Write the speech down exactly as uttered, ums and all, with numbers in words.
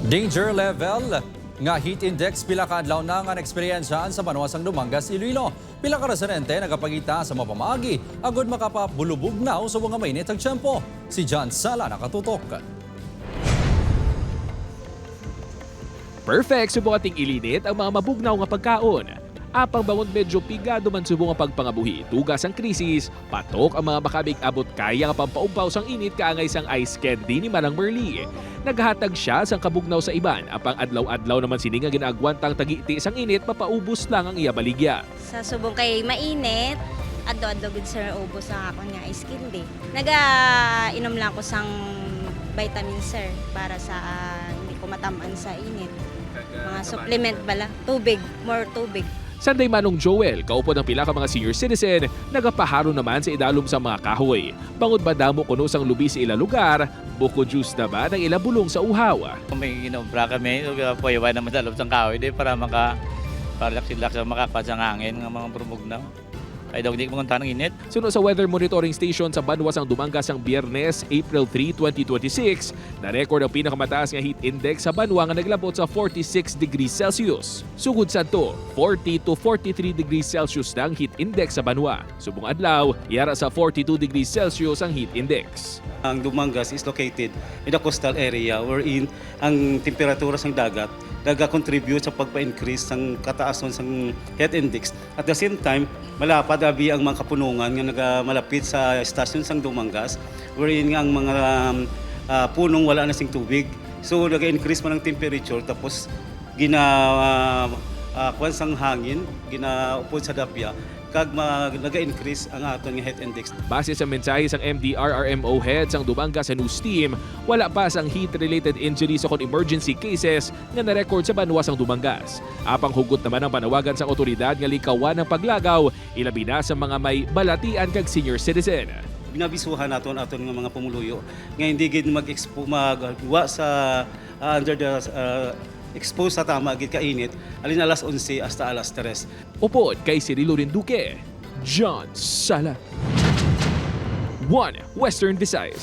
Danger level nga heat index pila ka adlaw na nga naeksperiensyahan sa banwa sang Dumangas, Iloilo. Pila ka residente nagapangita sa mga pamaagi agod makapabulubugnaw subong nga mainit ang tiyempo. Si John Sala nakatutok. Perfect subong nga ting-ilinit ang mga mabugnaw nga pagkaon. Apang bangod medyo pigado man subong ang pagpangabuhi, tuga sang krisis, patok ang mga makabig-abot kaya nga pampaumpaw sang init kaangay sang ice candy ni Manang Merly. Nagahatag sia sang kabugnaw sa iban, apang adlaw-adlaw naman sini nga ginaagwanta ang tagiti sang init, mapaubos lang ang iya baligya. Sa subong kay mainit, adlaw-adlaw gid, sir, ubos ang akon nga ice candy. Nagainom lang ko sang vitamin, sir, para sa, ah, hindi ko matamaan sa init. Mga supplement bala, tubig, more tubig. Sanday Manong Joel, kaupod ang pila ka mga senior citizen, nagapaharo naman sa idalom sang mga kahoy. Bangod madamo kuno sang lubi sa ila lugar, buko juice naman ang ila bulong sa uhaw. May ginobra kami, so, puyawan naman sa loob sang kahoy, di, para maka-, para relax-relax, makakuha sang hangin nga mga burmugnaw. Ay, daw, di makunta ng init. Suno sa weather monitoring station sa banwa sang Dumangas sang Biyernes, April three, twenty twenty-six, na-record ang pinakamataas nga heat index sa banwa nga naglabot sa forty-six degrees Celsius. Sugod sadto, forty to forty-three degrees Celsius na ang heat index sa banwa. Subong adlaw, yara sa forty-two degrees Celsius ang heat index. Ang Dumangas is located in the coastal area wherein ang temperatura sang dagat naga-contribute sa pagpa-increase sang kataason sang heat index. At the same time, malapad abi ang mga kapunongan nga naga-, malapit sa estasyon sang Dumangas, wherein nga ang mga, um, ah, punong wala na sing tubig. So, naga-increase man ang temperature, tapos gina-, ah, ah, kuwan sang hangin, ginaupod sa dapya, kag ma-, naga-increase ang aton nga heat index. Base sa mensahe sang M D R R M O head sang Dumangas News Team, wala pa sang heat-related injuries o kon emergency cases nga na-record sa banwa sang Dumangas. Apang hugot naman ang panawagan sang awtoridad nga likawan ang paglagaw, ilabi na sa mga may balatian kag senior citizen. Ginabisuhan naton aton nga mga pumuluyo nga hindi gid mag-expo-, magwa sa, ah, under the, ah, expose sa tama gid ka init, alin alas onse hasta alas tres. Upod kay Cirilo Rinduque, John Sala, One Western Visayas.